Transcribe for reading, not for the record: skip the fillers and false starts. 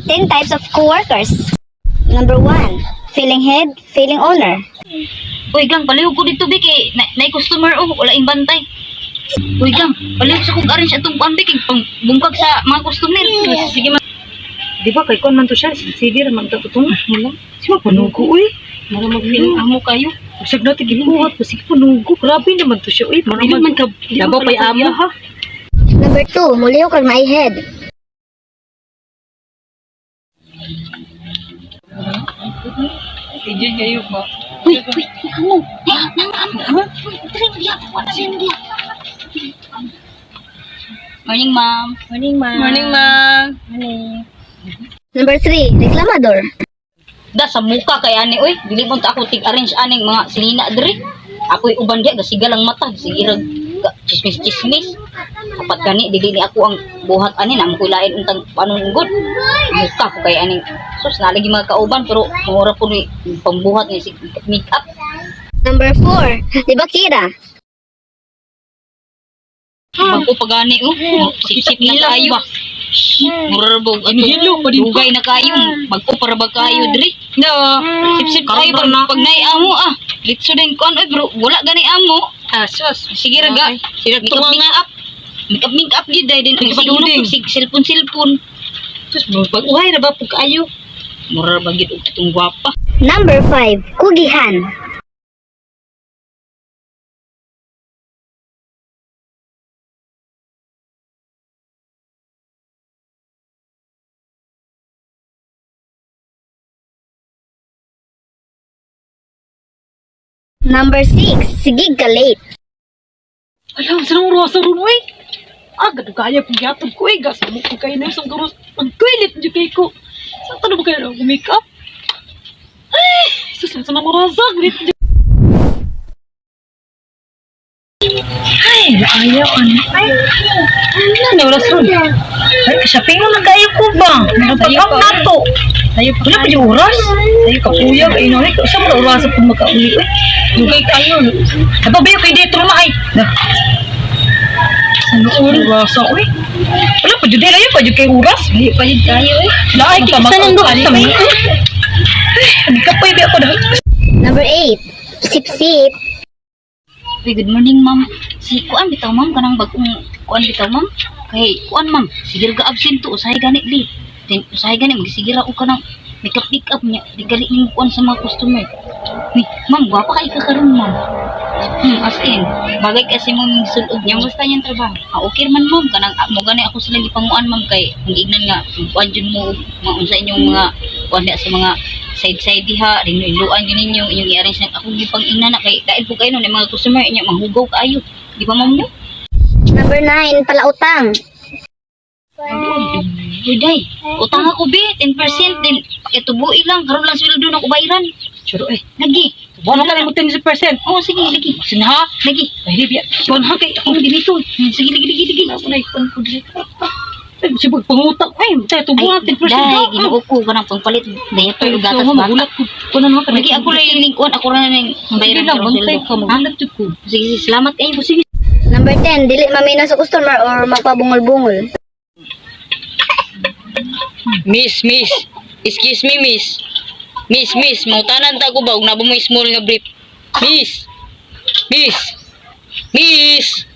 10 types of coworkers. Number 1, feeling head, feeling owner. Uy, gang, palihog ko dito, bi, kay na, naay customer, oh, wala yung bantay. Uy, gang, palihog sa kong arrange atong kuan, bi, kay pang bungkag sa mga customer. Sige man. Di ba kay kon man to siya, sige ra man ta to. Wala. Si panugo uy. Mura mag-feeling amo kayo. Usag na tigikuhat pa sige panugo. Grabe naman to siya uy. Mura Dili man ka Labaw pa'y amo ha. Number 2, mulihok kag naay head. Enjoy kayo pa. Uy, uy, amo. Eh, nang amo. Amo. Uy, diri, diya, wala siya, diya. Morning, ma'am. Morning, ma'am. Morning, ma'am. Morning. Number 3, reklamador. Da sa muka kay ani oy, dili mo ta ako tig-arrange aning mga sinina diri. Ako'y uban diya gasiga lang mata, sige rag chismis-chismis. Kapat gani dili ni ako ang buhat ani na mo lain untang panon gud. Muka ko kay aning sus nalagi mga kauban pero mura ko ni pambuhat ni si make up. Number 4, di ba kira? Bago pa gani oh, sip-sip na kayo. Mura ra bog ato. Hilo pa din pa. Dugay na kayo, bagko para ba kayo diri. Na. Sip-sip kayo pag naay amo ah. Litso din kuan oy bro, wala gani amo. Ah, sus. Sige ra ga. Sila Make up, tunga make nga. up. Make up, make up gyud dahil din. Ang Sige, paduding. sig cellphone cellphone. Sus, pag uhay ra ba pug kayo. Mura ra ba gyud og atong gwapa. Number 5, kugihan. Number 6, sige ka late. Ala, sa nang rosa ron uy. Ah, gadugaya pug yatog ko uy. Gas mo ko kayo na isang garos. Pagkuilit jud kay ko. Sa tanong ba kayo na make up? Ay, sus, sa nang rosa grit jud. Ay, ayaw ano. Ay, ano na oras ron? Ay, shopping mo na kayo ko ba? Napag-up na to. Wala pa yung oras. Ay, kapuya. Ay, no, ay, sa mga oras po makauli. Uy, dugay kayo. Aba, bayo kay dito na ay. Na. Sa noon, oras uy. Wala pa jud layo pa jud kay oras. Layo pa jud kayo eh. Laay kay sa nang doon sa mga. Ay, kapoy ba ako dahil. Number 8, sip-sip. Uy, good morning, ma'am. Si kuan bitaw ma'am kanang bagong kuan bitaw ma'am. Kay kuan ma'am, sige ra ga absent to usahay gani li. Then usahay gani magsigira og kanang make up make up niya. Di gali nimo kuan sa mga customer. Uy, ma'am, gwapa kay ka karon ma'am. As in, bagay kasi mong sulod niya. Kumusta niyang trabaho? Ah, okay man ma'am kanang ah, mo gani ako sila gipanguan ma'am kay ang giingnan nga kuan jud mo og mga unsa inyong mga kuan diha sa mga side side diha rinluan jud ninyo inyong i-arrange nang akong gipang-ingnan na kay dahil po kayo nun mga customer inyo manghugaw kaayo di ba ma'am no? Number 9, palautang. Uy day, utang ako be 10% din itubuhi lang karon lang sweldo na ko bayaran. Churo eh. Lagi. Wala ka mo 10%. Oh sige lagi. Sinha. Lagi. Ay, di biya. Kuan ha kay akong dinito. Sige lagi lagi lagi. Ako na ikon ko dito. Ay, sibog pangutang. Ay, tayo tubuhan 10%. Day, ginoo ko kanang pangpalit dayato Ay, og gatas so, bata. magulat ko. Kuno naman ka. Lagi ako lang yung kuan ako ra na yung Sige bayaran lang, karon bantay sweldo. ka. Magulat jud ko. Sige, sige, salamat eh. Sige. Number 10, dili mamina sa customer or magpabungol-bungol. Miss, miss. Excuse me, miss. Miss, miss, mangutanan ta ko ba og nabo mo small nga brief. Miss. Miss. Miss.